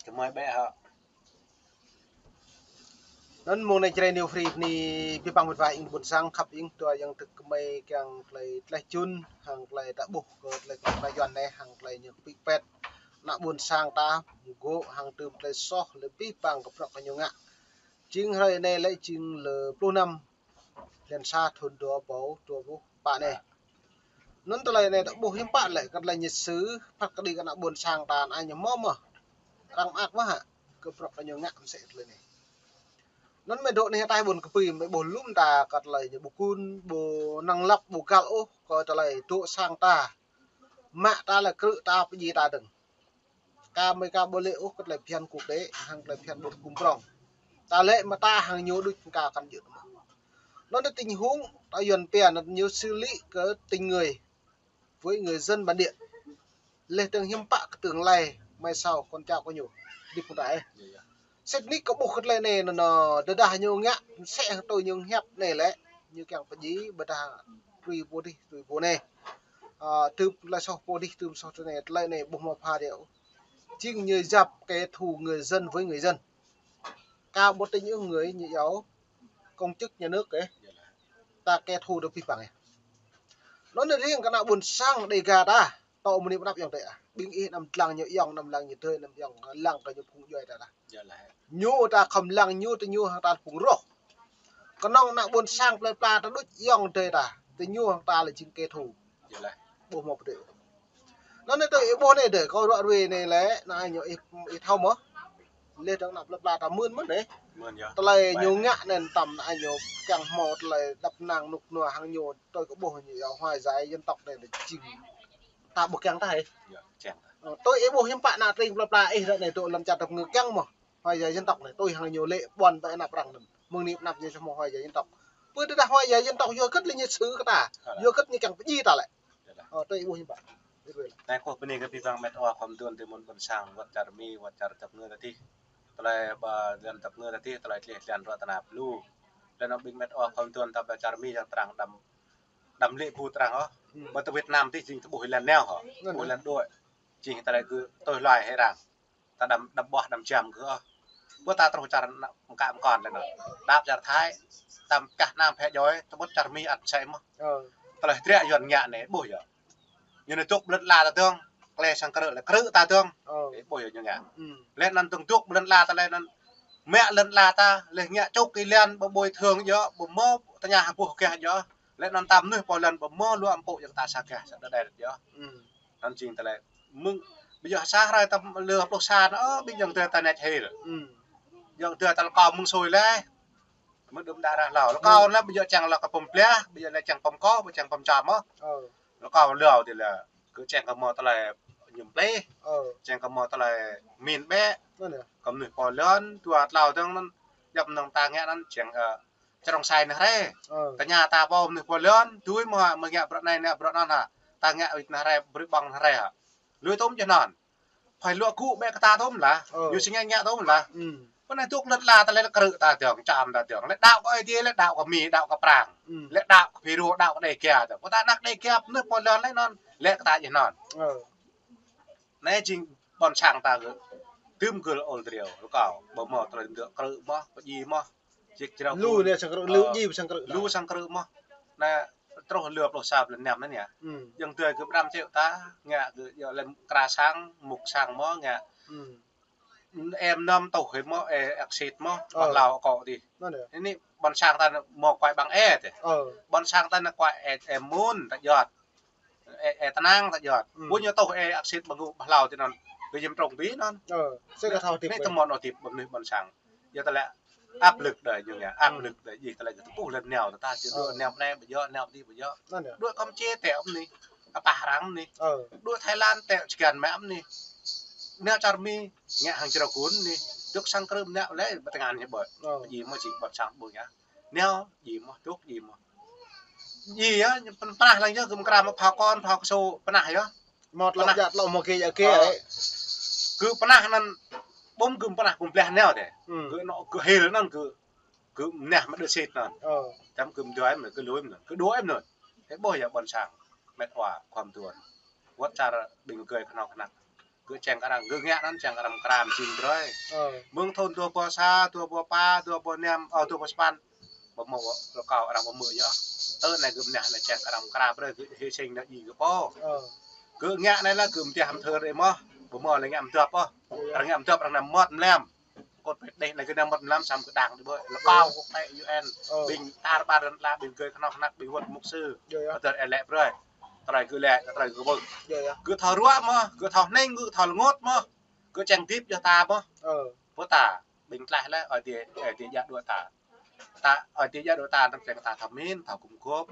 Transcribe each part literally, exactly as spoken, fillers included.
Kơmơi bĕ hă. Anŭn mơ̆ng anai Jrai New Free anai pơpăng wơ̆t wa ing ƀôn sang khăp ing dua yang tơk kơmơi kiăng tơlơi tlaih čun, hăng tơlơi ta ƀuh kơ tơlơi kơnuk kơna Yuan anai, hăng tơlơi ñu pĭ pet. Ană ƀôn sang ta, gŏ hăng tơm tơlơi soh, lĕ pơpăng kơ prŏk kơ ñu ngă. Jing hrơi anai lĕ jing lơ pluh năm, blan sa thun dua rơbâo dua pluh pă anai. Anŭn tơlơi anai ta ƀuh hiư̆m pă lĕ, kơ tơlơi ñu sư̆, phat kơđi kơ ană ƀôn sang ta anai ñu mơ̆ mơ̆. Arăng mơak mơ̆ hă, kơ prŏk kơ ñu ngă mơsĕ tơlơi anai. Anŭn mơ̆ dŏ anai hơtai ƀôn kơpĭ, mơ̆ ƀuh lŏm ta kơ tơlơi ñu ƀu kun, ƀu năng lăp, ƀu găl ôh, kơ tơlơi dŏ sang ta. Mă ta lĕ krư̆ ta pơdjai ta dơ̆ng. Ka mơi ka ƀu lĕ ôh kơ tơlơi phiăn quốc tế, hăng tơlơi phiăn ƀôn kum prŏng. Ta lĕ mơ̆ ta hăng ñu đôč ka kăn djơ̆ mơ̆. Anŭn tơ tình huống ta Yuan pia anŭn ñu xử lý kơ tình người với người dân bản địa. Lĕ tơng hiư̆m pă kơ tương lai mai sau con cháu kơ ñu. Dip kơ ta ê. Sĭt nik kơ ƀuh kơ tơlơi anai anŭn, anŭn, tơdah ñu ngă, mơsĕ hăng tui ñu hiăp anai lĕ. Ñu kiăng pơdjai, ƀôdah tui pô dih, tui pô anai. Ơ, tơm tơlơi soh pô dih, tơm soh tui anai, tơlơi anai ƀuh mơ̆ pha điêu. Jing ñu yap kẻ thù người dân với người dân. Ka ƀu tĭng ôh người ñu yua công chức nhà nước ê. Ta kẻ thù dŏ pĭ păng ê. Anŭn anai riêng kơ ană ƀôn sang Đêga ta. Tŏ mơni pơnăp yŏng tơi ah. Ƀing ih anăm lăng ñu yŏng, anăm lăng ñu tơi, anăm yŏng lăng kơ ñu phung djuai ta ta. Ñu ta khŏm lăng ñu tơ ñu hăng ta phung roh. Kơnơ̆ng ană ƀôn sang plơi pla ta đôč yŏng tơi ta. Tơ ñu hăng ta lĕ jing kẻ thù. Ƀuh mơ̆ pơdơi. Anŭn anai tui ih ƀuh anai dơi, kâo ruă ruai anai lĕ, anai ñu ih, ih thâo mơ̆. Lĕ dơ̆ng ană plơi pla ta mưn mơ̆n dơi. Tơlơi ñu ngă anŭn tăm anai ñu kiăng hmâo tơlơi đăp năng rơnŭk rơnua hăng ñu tui kơ ƀuh ñu yua hòa giải dân tộc anai lĕ jing. Ta ƀuh kiăng ta ê. Ơ, tui ih ƀuh hiư̆m pă ană tring plơi pla ih ră anai dŏ lăm čar tơpơngư kiăng mơ̆. Hòa giải dân tộc anai, tui hăng ñu lĕ ƀuăn ƀơi anăp arăng anŭn. Mơ̆ng anai anăp ñu samơ̆ hòa giải dân tộc. Pơ tơdah hòa giải dân tộc yua hơget lĕ ñu sư̆ kơ ta. Yua hơget ñu kiăng pơdjai ta lĕ. Ơ, tui ih ƀuh hiư̆m pă. Anai kâo bơni kơ abih bang met wa khua mơduôn tơ mơ̆n ƀôn sang, wơ̆t čar Mi, wơ̆t čar tơpơngư ta dih. Tơlơi ƀă lŏn tơpơngư ta dih, tơlơi tlĕh tlĕh ruă tơnap lu. Lĕ anŭn ƀing met wa khua mơduôn ta ƀơi čar Mi yang arăng đăm, đăm lĕ ƀu arăng ôh. Ƀơi tơ Việt Nam dih jing tơƀuh lŏn neo hŏ. Ƀuh lŏn đuaĭ. Jing tơlơi kơ tui hluai hĕ arăng. Ta đăm, đăm ƀuah đăm jam kơ ôh. Ƀu ta truh čar mơkă mơkŏn lĕ anŭn. Đăp čar Thái, đăm kah năm phe djoi, tơƀut čar Mi ăt sĕ mơ̆. Tơlơi triă Yuan ngă anai ƀuh yơh. Ñu anai dŏ ƀơi lŏn ala ta dơ̆ng, klĕ sang krư̆ lĕ krư̆ ta dơ̆ng. Ƀuh yơh ñu ngă. Lĕ anŭn dơ̆ng dŏ ƀơi lŏn ala ta lĕ anŭn. Mă lŏn ala ta, lĕ ngă čŭk ih lĕ, ƀu ƀơi thơ̆ng yơh, ƀu mơ̆ tơña hơpuh keh yơh. Lĕ anŭn ta mơnuih pô lŏn ƀu mơ̆ luă mpŭ yơh ta sa keh, sa đơđai yơh. Anŭn jing tơlơi. Mơ̆ng, ƀu djơ̆ sa hrơi ta lơ pluh sa anŭn, ơ, ƀing yŏng tơ ta nĕt hil. Yŏng tơ ta lơkâo mơ̆ng sui lĕ. Mơ̆ng đưm đă rah hlâo. Lơkâo anŭn ƀu djơ̆ čang lŏ kơ pơm pliah, ƀu djơ̆ lĕ čang pơm kôh, ƀu čang pơm čam ôh. Lơkâo leo dih lĕ. Kơ čang kơ mơ̆ tơlơi ñum plih. Čang kơ mơ̆ tơlơi min bĕ. Kơ mơnuih pô lŏn, dua tlâo dơ̆ng anŭn, djŏp anŭn ta ngă anŭn čang, ơ, črông sai anai hrơi. Tơña ta pô mơnuih pô lŏn, tui mơ̆ hă, mơ̆ ngă bruă anai, ngă bruă anŭn hă. Ta ngă wĭt anai hrơi, brơi ƀơ̆ng anai hrơi hă. Lui tŭm jơh anŭn. Phải luă gŭ bĕ kơ ta tŭm lah. Ñu sĭ ngă ngă tŭm lah. Pơ anai dŏ lŏn ala ta lĕ krư̆ ta dơ̆ng, čam ta dơ̆ng. Lĕ đaŏ kơ Ơi Adai, lĕ đaŏ kơ Mi, đaŏ kơ Prang. Lĕ đaŏ kơ Phi Rô, đaŏ kơ Đêga dơ̆ng. Pơ ta anăk Đêga, mơnuih pô lŏn lĕ anŭn. Lĕ kơ ta jơh anŭn. Anai jing ƀôn sang ta kơ. Tơm gơl ôl triu, lơkâo. Ƀu mơ̆ tơlơi dŏ krư̆ mơ̆, pơdjai mơ̆. Jik jrao lu anai sang krư̆, lu djai sang krư̆, lu sang krư̆ mơ̆. Anai truh lơ pluh sa blan năm anai yơh. Yŏng tơ kơ pơđăm triệu ta, ngă kơ yua lĕ kra sang, mŭk sang mơ̆ ngă. Em năm tuh hĭ mơ̆, ê, ăk sit mơ̆, ƀah hlâo akŏ dih. Anai ƀôn sang ta mơ̆ kuai ƀăng ê tê. Ƀôn sang ta anai kuai ê, ê mŭn ta jŏt. Ê, ê tơnăng ta jŏt. Ƀu ñu tuh ê ăk sit ƀăng gŭ ƀah hlâo tơ anŭn. Kơ jim trông bi anŭn. Sĭt kơ thâo tip. Anai tơmŏn ôh tip ƀơi mơnuih ƀôn sang. Yua tơlơi áp lực đơi ñu ngă, áp lực đơi jih tơlơi kơ tơpuh lĕ neo ta, ta či đuaĭ neo anai ƀu djơ̆, neo dih ƀu djơ̆. Đuaĭ Kampuchia tĕ anai, apah arăng anai. Đuaĭ Thái Lan tĕ čơkăn mă anai. Neo čar Mi, ngă hăng jrao gŭn anai. Dŏ sang krư̆ mơ̆ neo lĕ ƀơi tơngan ñu ƀơi. Djai mơ̆ jing ƀôn sang ƀu ngă. Neo, djai mơ̆, dŏ djai mơ̆. Djai yơh, ñu pơnah lăng yơh, gơ̆m kra mă phao kon, phao kơsô, pơnah yơh. Mơ̆ tlŏ jă tlŏ mơ̆ kê jă kê. Kơ pơnah anŭn, ƀum gơ̆m pơnah gơ̆m blah neo tê. Kơ anŏ, kơ hil anŭn, kơ, kơ mơnah mă đơ sit anŭn. Čăm gơ̆m djuai mơ̆n, kơ lui mơ̆n, kơ đuaĭ mơ̆n. Hĕ ƀuh yơh ƀôn sang, met wa, khua mơduôn. Wơ̆t čar ƀing gơ̆ kơnơ̆ng kơnăk. Gơ̆ čang kơ arăng, gơ̆ ngă anŭn čang kơ arăng mơkra mơjing brơi. Mơ̆ng thŭn dua rơbâo sa, dua rơbâo pă, dua rơbâo năm, ơ, dua rơbâo sapăn. Ƀu hmâo rơkâo arăng ƀu hmư̆ yơh. Tơ anai gơ̆ mơnah anai čang kơ arăng mơkra brơi, gơ̆ hĭ sing anai djai gơ̆ pô. Gơ̆ ngă anai lah gơ̆ mơtiah mơthơr ih mơ̆. Ƀu hmâo lĕ ngă mơdŏp ôh. Arăng ngă mơdŏp arăng năm mơmŏt mơlăm. Kôt pĕt đeh anai gơ̆ năm mơmŏt mơlăm samơ̆ gơ̆ đang đĭ ƀơi. Rơkâo kơ pĕ U N. Ƀing tar ƀar lŏn ala, ƀing gơ̆ kơnơ̆ng kơnăk, ƀing wơ̆t mục sư. Tơdơi ih lĕ brơi. Tơlơi gơ̆ lĕ, tơlơi gơ̆ ƀuh. Gơ̆ thâo ruă mơ̆, gơ̆ thâo hning, gơ̆ thâo rơngot mơ̆. Gơ̆ čang hơdip yơh ta mơ̆. Pô ta, ƀing tlaih lĕ, ơi adai, ơi adai djă đuaĭ ta. Ta, ơi adai djă đuaĭ ta, anŭn čang ta thâo min, thâo gum gôp,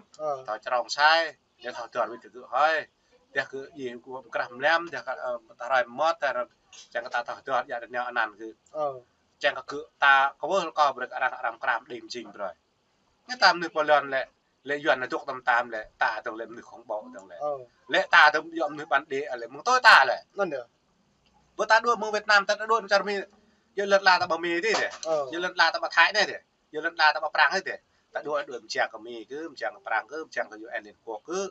thâo črông sai, yơh thâo dơr wĭt kơ gơ̆ hơi. Yơh gơ̆ djai gơ̆ mơkrah mơlăm, yơh kơ, ơ, ta rai mơmŏt, ta rai, čang kơ ta thâo dơr, djă đuaĭ anŭn gơ̆. Čang kơ gơ̆ ta kwưh rơkâo brơi kơ arăng, arăng mơkra mơđing mơjing brơi. Ñu ta mơnuih pô lŏn lĕ, lĕ Yuan anai dŏ tơm tam lĕ, ta dơ̆ng lĕ mơnuih khŏng ƀô̆ dơ̆ng lĕ. Lĕ ta dơ̆ng yua mơnuih ƀăn đĭ, lĕ mơ̆ng tui ta lĕ. Anŭn yơh. Ƀu ta đuaĭ mơ̆ng Việt Nam, ta đuaĭ mơ̆ng čar Mi. Yua lŏn ala ta ƀă Mi dih dih. Yua lŏn ala ta ƀă Thái anai dih. Yua lŏn ala ta ƀă Prang anai dih. Ta đuaĭ, đuaĭ mơjang kơ Mi kơ, mơjang kơ Prang kơ, mơjang kơ U N Liên Hợp Quốc kơ.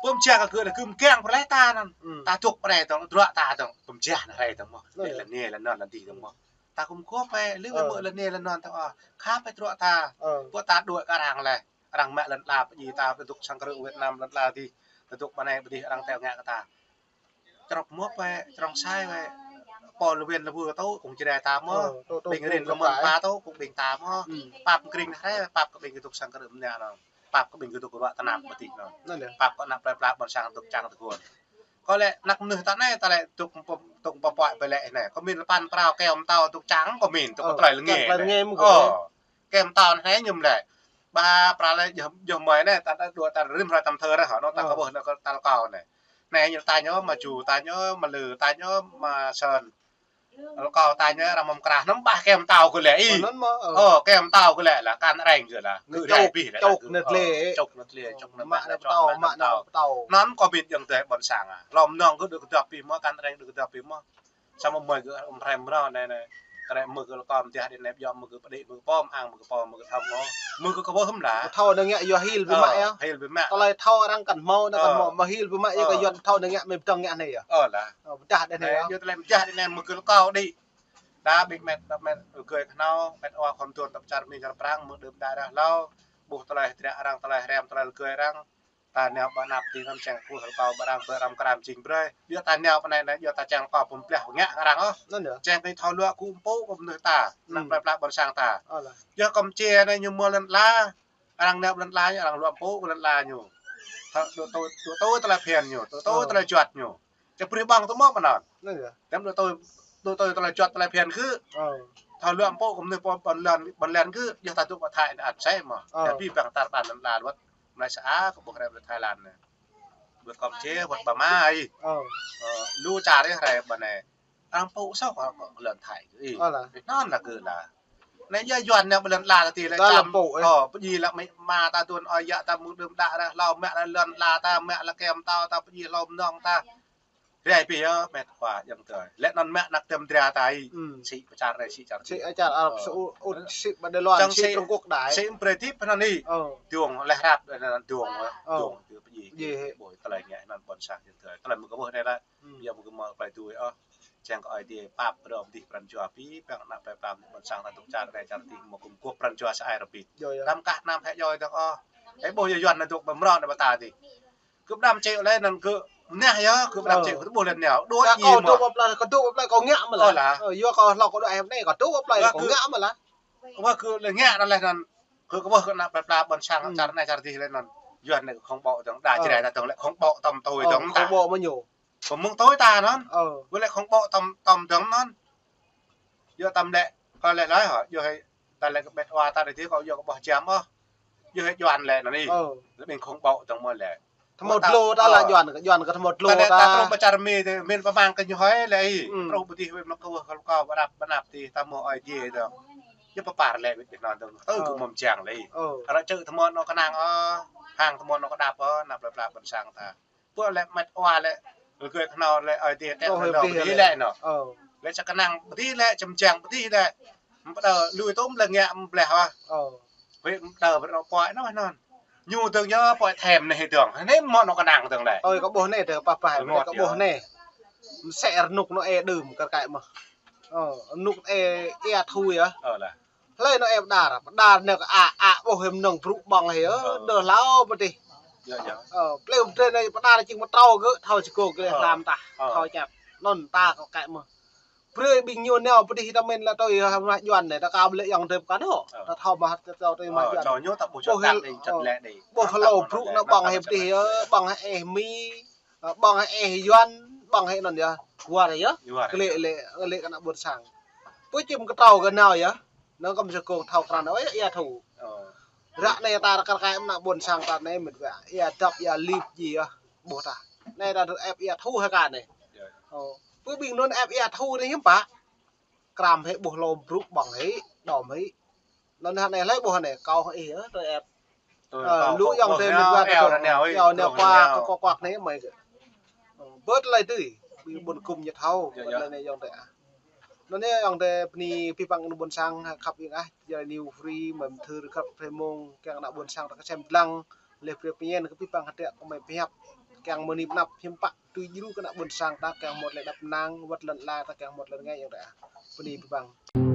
Ƀu mơjang kơ gơ̆ lĕ gơ̆ mơgang pơrleh ta anŭn. Ta dŏ pơrai dơ̆ng, drŏ ta dơ̆ng, pơmơjah anai rai dơ̆ng mơ̆. Lĕ lŏn anai lŏn anŭn lŏn dih dơ̆ng mơ̆. Ta gum gôp ƀĕ, lĕ ƀu hmâo lŏn anai lŏn anŭn ta ôh. Khăp ƀĕ drŏ ta. Ƀu ta đuaĭ kơ arăng lĕ. Arăng mă lŏn ala pơdjai ta, ta dŏ sang krư̆ Việt Nam lŏn ala dih. Ta dŏ ƀơi anai ƀơi dih arăng teo ngă kơ ta. Črŏk mơ̆ ƀĕ, črŏng sai ƀĕ. Pô lŏn win lŏn wơ̆ tŭ, kông Jrai ta mơ̆. Ƀing rin lŏn mơ̆n pa tŭ, kông ƀing ta mơ̆. Pap kring hrĕ, pap kơ ƀing gơ̆ dŏ sang krư̆ mơnă anŭn. Pap kơ ƀing gơ̆ dŏ ruă tơnap ƀơi dih anŭn. Pap kơ ană plơi pla ƀôn sang dŏ čang tơguan. Kơ lĕ ană mơnuih ta anai, ta lĕ dŏ pơm-, dŏ pơpuai ƀơi lĕ anai. Kơ min lơpan prao keo mơtâo dŏ čang, kơ min dŏ kơ tơlơi lơnge. Keo mơtâo anai ñu lĕ. Ƀă prao lĕ yơh, yơh mơi anai, ta đuaĭ ta rĭm hrơi tơm thơ anai, hŏ, anŭn ta kơ ƀuh anai kơ ta rơkâo anai. Anai ñu ta ñu, mă Ju ta ñu, mă Lư ta ñu, mă Sơn. Rơkâo ta ñu arăng mơ̆ng krah, anŭn ƀă keo mơtâo gơ̆ lĕ ih. Ơ, keo mơtâo gơ̆ lĕ, lah kăn arăng gơ̆ lah. Gơ̆ rai bih lĕ, čŏk anai lĕ. Čŏk anai lĕ, čŏk anai lĕ, čŏk anai lĕ. Anŭn kơ min jing tơlơi ƀôn sang ah. Lŏm nong gơ̆ dŏ kơdŏp bih mơ̆, kăn arăng dŏ kơdŏp bih mơ̆. Samơ̆ mơi gơ̆ um hrăm rŏ anai anai. Kơ lĕ mơi gơ̆ rơkâo mơtiah đĭ anai, yua mơi gơ̆ pơđĭ, mơi gơ̆ pô, mơ̆ng ang mơi gơ̆ pô, mơi gơ̆ thâo mơ̆. Mơi gơ̆ kơ ƀuh hmâo lah. Thâo anai ngă yua hil ƀu mă yơh. Hil ƀu mă. Tơlơi thâo arăng kăn hmâo, anai kăn hmâo, mă hil ƀu mă yơh kơ Yuan thâo anai ngă mơi pơdơ̆ng ngă anai yơh. Ơ lah. Ơ, pơdah đĭ anai yơh. Yua tơlơi pơdah đĭ anai mơi gơ̆ rơkâo đĭ. Đa ƀing met, đa met rơgơi kơhnâo, met wa khŏm tuan tơm čar Mi čar Prang, mơ̆ng đưm đă ră hlâo. Ƀuh tơlơi hơdră arăng, tơlơi hrăm, tơlơi rơgơi arăng. Ta nao ƀơi anăp dih anŭn čang kơ rơkâo ƀơi arăng, ƀơi arăng mơkra mơjing brơi. Yua ta nao ƀơi anai anai, yua ta čang kơ pơm plah ngă arăng ôh. Čang kơ thâo luă kơ ƀu pô kơ mơnuih ta, ană plơi pla ƀôn sang ta. Yua kơ mơčê anai ñu mơ̆ lŏn ala. Arăng nao lŏn ala ñu, arăng luă pô kơ lŏn ala ñu. Thâo dŏ tui, dŏ tui tơlơi phiăn ñu, dŏ tui tơlơi juăt ñu. Čang brơi ƀơ̆ng tơ mơ̆ ƀơi anŭn. Tơm dŏ tui, dŏ tui tơlơi juăt tơlơi phiăn gơ̆. Thâo luă pô kơ mơnuih pô ƀôn lan, ƀôn lan gơ̆, yua ta dŏ pơ Thái anai ăt sai mơ̆. Yua bih bang tar ƀar lŏn ala wơ̆t. Mlai sa a kơ ƀuh rai ƀơi Thái Lan anai. Wơ̆t Kampuchia, wơ̆t Burma ih. Ơ, lu čar ih rai ƀơi anai. Arăng pŭ soh kơ, kơ lŏn Thái gơ̆ ih. Ơ lah. Anŭn lah gơ̆ lah. Anai yua Yuan anai ƀơi lŏn ala ta ti lĕ čang. Ơ, pơdjai lah mă, mă ta tuan ơi yă ta mơ̆ng đưm đă ră hlâo mă lah lŏn ala ta, mă lah keo mơtâo ta, pơdjai hlâo mơnơ̆ng ta. Rai bih yơh, met wa jing tơlơi. Lĕ anŭn mă anăk tơm dra ta ih. Sĭ pơ čar rai, sĭ čar. Sĭ čar Arab Saudi, sĭ ƀơi Đài Loan, sĭ Trung Quốc đai. Sĭ brơi tip anŭn ih. Dŏng leh rap, anŭn dŏng, dŏng, tơ pơdjai. Ƀơi tơlơi ngă anŭn ƀôn sang jing tơlơi. Tơlơi mơ̆ kơ ƀuh anai lah. Yua mơ̆ kơ mơ̆ plơi tui ôh. Čang kơ Ơi Adai pap brơi dih pran jua bih, bang ană plơi pla ƀôn sang ta dŏ čar rai čar dih mơ̆ gum gôp pran jua sa ai rơbit. Đăm kah anăm hĕ yua dơ̆ng ôh. Ih ƀuh yua Yuan anai dŏ ƀơi mrâo anai ƀơi ta dih. Gơ̆ pơđăm čĕ lĕ anŭn gơ̆ mơnah yơh, gơ̆ pơđăm čĕ gơ̆ ƀuh lĕ nao. Đuaĭ ñu mơ̆. Kâo dŏ ƀơi plơi, kâo dŏ ƀơi plơi kâo ngă mơ̆ lah. Ơ, yua kâo hlâo kâo đuaĭ hơmâo anai kâo dŏ ƀơi plơi kâo ngă mơ̆ lah. Wơ̆t gơ̆ lĕ ngă anŭn lĕ anŭn. Gơ̆ kơ ƀuh kơ ană plơi pla ƀôn sang čar anai čar dih lĕ anŭn. Yuan anai khŏm ƀô̆ dơ̆ng, đa Jrai ta dơ̆ng lĕ khŏm ƀô̆ tơm tui dơ̆ng ta. Khŏm ƀô̆ mơ̆ ñu. Kơ mơ̆ng tui ta anŭn. Wơ̆t lĕ khŏm ƀô̆ tơm, tơm dơ̆ng anŭn. Yua tơm lĕ, kơ lĕ laih hŏ, yua hĕ, ta lĕ kơ met wa ta đĭ dih kâo yua kơ ƀuh jăm ôh. Yua hĕ Yuan lĕ anŭn ih. Lĕ ƀing khŏm ƀô̆ dơ̆ng mơ̆ lĕ. Thâo hmâo dlô ta lah Yuan, Yuan kơ thâo hmâo dlô ta. Ta lĕ ta truh pơ čar Mi, min pơmang kơ ñu hơi lĕ ih. Truh pơ dih wơ̆t mơ̆ kơ wơ̆t kơ kâo ƀơi rap ƀơi anăp dih ta mơ̆ Ơi Adai dơ̆ng. Yua pơpar lĕ wơ̆t dih anŭn dơ̆ng. Ơ, gơ̆ mơ̆ mơčang lĕ ih. Arăng čư̆ thâo hmâo anŏ kơnang ôh. Hăng thâo hmâo anŏ kơdŏp ôh, ană plơi pla ƀôn sang ta. Pơ lĕ met wa lĕ, rơgơi kơhnâo lĕ, Ơi Adai tĕ lĕ dŏ pơ dih lĕ anŏ. Lĕ čang kơnang pơ dih lĕ, čang mơčang pơ dih lĕ. Pơđơ lui tŭm lĕ ngă mơ̆ bleh wa. Wơ̆t pơđơ pơđơ pơpuai anŭn anŭn. Ñu dơ̆ng ñu pơpuai them anai dơ̆ng. Anai mơ̆ anŏ kơnang dơ̆ng lĕ. Ơi, kâo ƀuh anai dơ̆ng, pah pah, kâo ƀuh anai. Msĕ rơnŭk Nôê đưm kar kaĭ mơh. Ơ, rơnŭk Nôê ia thu yơh. Ơ, lah. Hlơi Nôê pơđar, pơđar nao kơ a, a ƀuh hĭ mơnơ̆ng brŭ ƀơ̆ng hĭ, ơ, đơ hlâo pơdih. Ơ, plei pơdrê anai pơđar čing mơtrâo gơ̆, thâo čơkô gleh lam tah, thâo čăp. Anŭn ta kơ kaĭ mơh. Brơi ƀing ñu nao pơdih ta mĭn lĕ tui hmua Yuan anai, ta ka ƀu lĕ yŏng dơ̆p kơ anŏ. Ta thâo mơh ta tui hmua Yuan. Ƀuh hlâo brŭ nao ƀơ̆ng hĭ pơdih, ơ, ƀơ̆ng hĭ ih Mi, ơ, ƀơ̆ng hĭ ih Yuan, ƀơ̆ng hĭ anŭn yơh. War yơh. Klĕ lĕ, lĕ kơ ană ƀôn sang. Pơ čim kơtrâo kơ nao yơh. Nao kơ mơsơh kông thâo krăn, ơ, ia thu. Ră anai ta kar kaĭ mơ̆ng ană ƀôn sang ta anai mĭt wa. Ia dăp, ia lip ji yơh. Ƀuh ta. Anai ta dŏ ĕp ia thu hơka anai. Ơ. Pơ ƀing anŭn ĕp ia thu anai hiư̆m pă. Krăm hĭ ƀuh hlâo brŭ ƀơ̆ng hĭ, đom hĭ. Anŭn hă anai hlơi ƀuh anai, kâo hĭ ih, ơ, tui ĕp. Ơ, lu yŏng tơ mĭt wa tơ, yŏng nao kua, kơ kua kuak anai mơi. Ơ, bơ̆t hlơi tui, ƀing ƀôn kŭm ñu thâo, bơ̆t hlơi anai yŏng tơ. Anŭn yơh yŏng tơ bơni abih bang ană ƀôn sang khăp ing ah, jai New Free, mơ̆m thur khăp phê mông, kiăng ană ƀôn sang ta kơsem dlăng, leh brơi pơñen kơ abih bang hơdră kơ mơi pơhiăp, kiăng mơni pơnăp hiư̆m pă, tui djru kơ ană ƀôn sang ta kiăng hmâo tơlơi đăp năng, wơ̆t lŏn ala ta kiăng hmâo tơlơi rơngai yŏng tơ. Bơni abih bang.